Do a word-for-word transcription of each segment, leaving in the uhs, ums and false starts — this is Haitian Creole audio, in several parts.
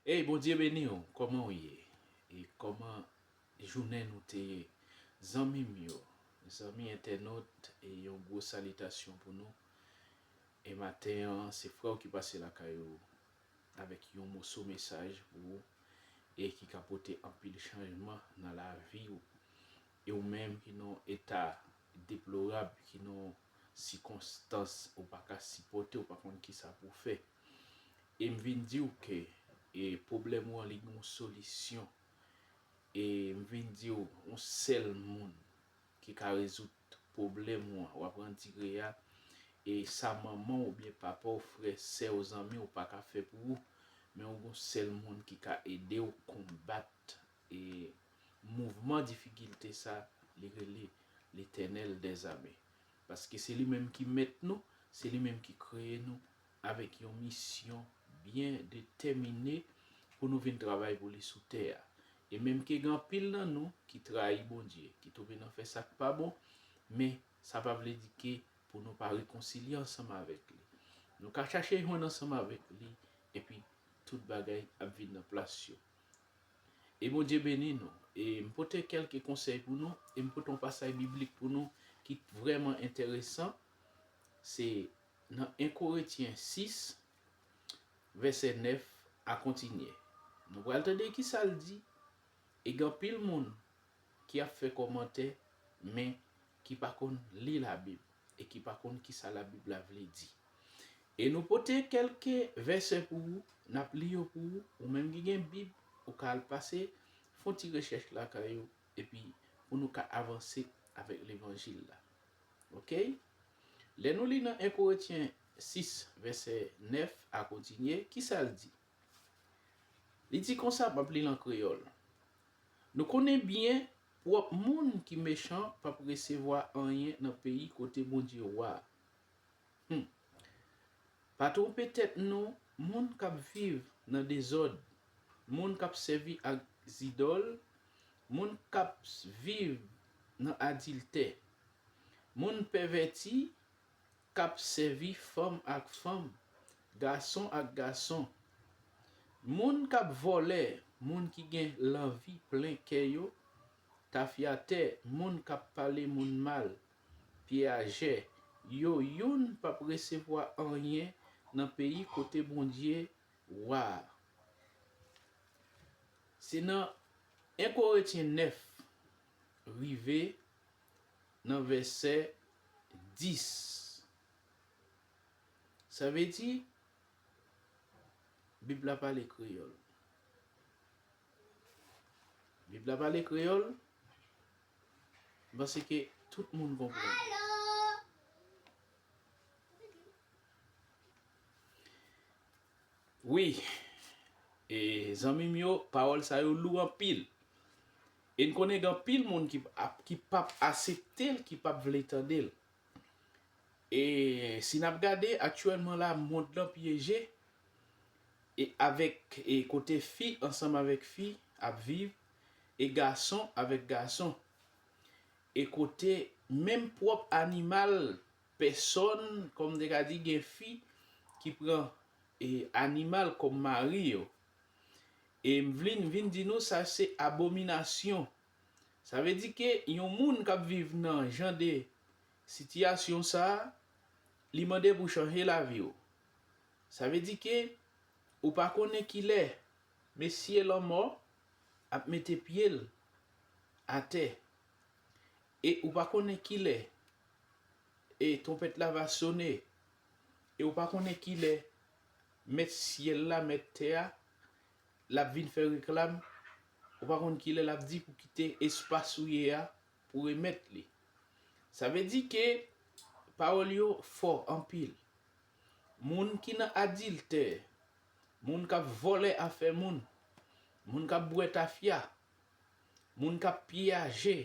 Ey, Bondye beni w. Kòman w ye? E kòman jounen nou te ye? Zanmi m yo, zanmi entènot, e yon gwo salitasyon pou nou. E maten an, se frè w ki pase lakay ou avèk yon moso mesaj pou ou e ki ka pote anpil chanjman nan lavi w. E ou menm ki nan yon eta deplorab, ki nan yon sikonstans ou pa ka sipòte, ou pa konn kisa pou w fè. E m vin di w ke, e, pwoblèm ou an, li gen yon solisyon. E m vin di w, yon sèl moun ki ka rezoud pwoblèm ou an, w ap andire a. E sa manman w oubyen papa w, frè, sè w, zanmi w pa ka fè pou ou, men w gon sèl moun ki ka ede w konbat, e, mouvman difikilte sa, li rele Letènèl dèzame. Paske se li menm ki mèt nou, se li menm ki kreye nou, avèk yon misyon byen detèmine pou nou vin travay pou li sou tè a. E menm ke gen anpil nan nou ki trayi Bondye, ki tonbe nan fè sa k pa bon, men sa pa vle di ke pou nou pa rekonsilye ansanm avèk li. Nou ka chache jwenn ansanm avèk li, epi tout bagay ap vin nan plas yo. E Bondye beni nou. E m pote kèlke konsèy pou nou, e m pote yon pasaj biblik pou nou ki vrèman enteresan. Se nan en Korentyen sis, vèsè nèf a kontinye. Nou pral tande kisa l di. E gen anpil moun ki ap fè kòmantè, men ki pa konn li Labib e ki pa konn kisa Labib la vle di. E nou pote kèlke vèsè pou ou, n ap li yo pou ou, ou menm ki gen Bib, ou ka al pase, fè yon ti rechèch lakay ou, epi pou nou ka avanse avèk levanjil la. Oke? Lè nou li nan en Korentyen sis, vèsè nèf a kontinye, kisa l di? Li di konsa, m ap li l an kreyòl. Nou konnen byen, pwòp moun ki mechan p ap resevwa anyen nan peyi kote Bondye wa a. Hmm. Pa twonpe tèt nou, moun k ap viv nan dezòd, moun k ap sèvi ak zidòl, moun k ap viv nan adiltè, moun pèvèti, k ap sèvi fanm ak fanm, gason ak gason, moun k ap vòlè, moun ki gen lanvi plen kè yo, tafyatè, moun k ap pale moun mal, pyeyajè, yo youn p ap resevwa anyen nan peyi kote Bondye wa a. Se nan en Korentyen nèf rive nan vèsè dis. Sa vle di, Bib la pale kreyòl. Bib la pale kreyòl, m panse ke tout moun konprann. Wi, e, zanmi m yo, pawòl sa yo lou anpil. E n konnen gen anpil moun ki ap, ki p ap aksepte l, ki p ap vle tande l. E si n ap gade aktyèlman la, mond lan pyeje, e avèk, e kote fi ansanm avèk fi ap viv, e gason avèk gason, e kote menm pwòp animal, pèsòn, kòm m te ka di, gen fi ki pran, e, animal kòm mari yo. E m vin, vin di nou sa se abominasyon. Sa vle di ke yon moun k ap viv nan jan de sitiyasyon sa a, li mande pou chanje lavi w. Sa vle di ke ou pa konnen kilè mesye lanmò ap mete pye l atè. E ou pa konnen kilè e twonpèt la va sone. E ou pa konnen kilè mèt syèl la, mèt tè a, l ap vin fè reklam. Ou pa konn kilè l ap di pou kite espas ou ye a, pou remèt li. Sa vle di ke pawòl yo fò anpil. Moun ki nan adiltè, moun k ap vòlè afè moun, moun k ap bwè tafya, moun k ap piyaje,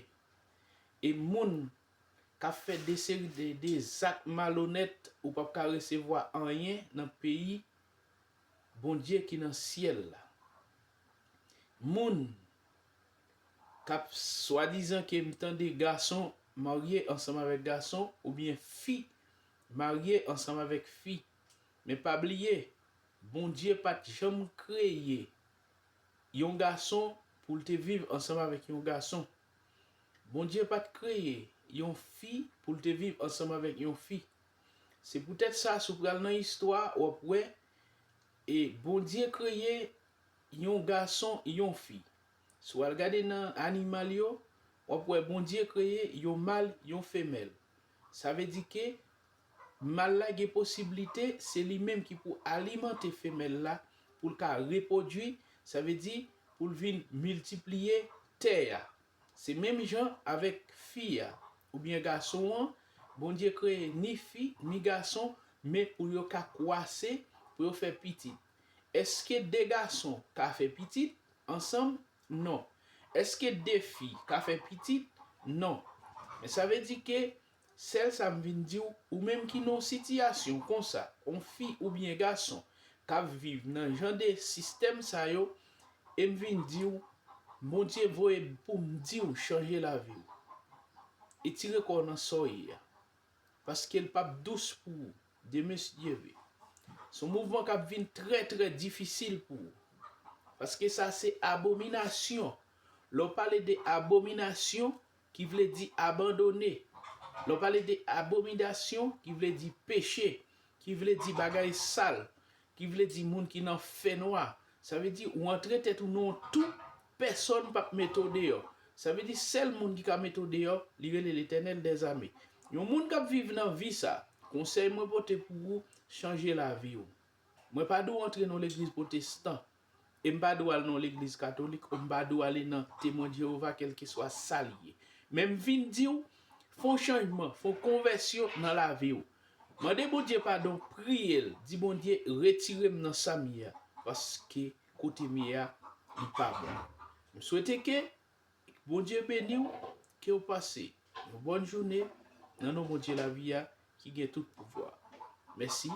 e moun k ap fè de seri de, de zak malonèt, ou p ap ka resevwa anyen nan peyi Bondye ki nan syèl la. Moun k ap swadizan ke m tande gason marye ansanm avèk gason oubyen fi marye ansanm avèk fi. Men pa bliye, Bondye pa t janm kreye yon gason pou l te viv ansanm avèk yon gason. Bondye pa t kreye yon fi pou l te viv ansanm avèk yon fi. Se poutèt sa, si w pral nan istwa, w ap wè, e Bondye kreye yon gason, yon fi. Si w al gade nan animal yo, w ap wè Bondye kreye yon mal, yon femèl. Sa vle di ke mal la gen posiblite, se li menm ki pou alimante femèl la pou l ka repwodui, sa vle di pou l vin miltipliye tè a. Se menm jan avèk fi a, oubyen gason an, Bondye kreye ni fi, ni gason, men pou yo ka kwase, pou yo fè pitit. Èske de gason ka fè pitit ansanm? Non. Èske de fi ka fè pitit? Non. Men sa vle di ke sèl sa m vin di w, ou menm ki nan yon sitiyasyon konsa, yon fi oubyen gason k ap viv nan jan de sistèm sa yo, e m vin di w, Bondye voye m pou m di w chanje lavi w. Etire kò w nan sa w ye a. Paske l p ap dous pou ou. Demen, si Dye vle. Se yon mouvman k ap vin trè, trè difisil pou ou. Paske sa se abominasyon. Lè w pale de abominasyon, ki vle di abandone. Lè w pale de abominasyon, ki vle di peche, ki vle di bagay sal, ki vle di moun ki nan fènwa. Sa vle di ou antre tèt ou nan yon tou, pèsonn p ap mete w deyò. Sa vle di sèl moun ki ka mete w deyò, li rele Letènèl dèzame. Yon moun k ap viv nan vi sa, konsèy mwen pote pou ou, chanje lavi w. Mwen pa di w antre nan yon legliz pwotestan, e m pa di w al nan yon legliz katolik, ou m pa di w ale nan Temwen Jewova, kèlkeswa sa l ye. Men m vin di w, fè yon chanjman, fè yon konvèsyon nan lavi w. Mande Bondye padon, priye l, di Bondye, retire m nan sa m ye a, paske kote m ye a, li pa bon. M swete ke Bondye beni w, ke w pase yon bòn jounen nan non Bondye lavi a ki gen tout pouvwa. Mèsi,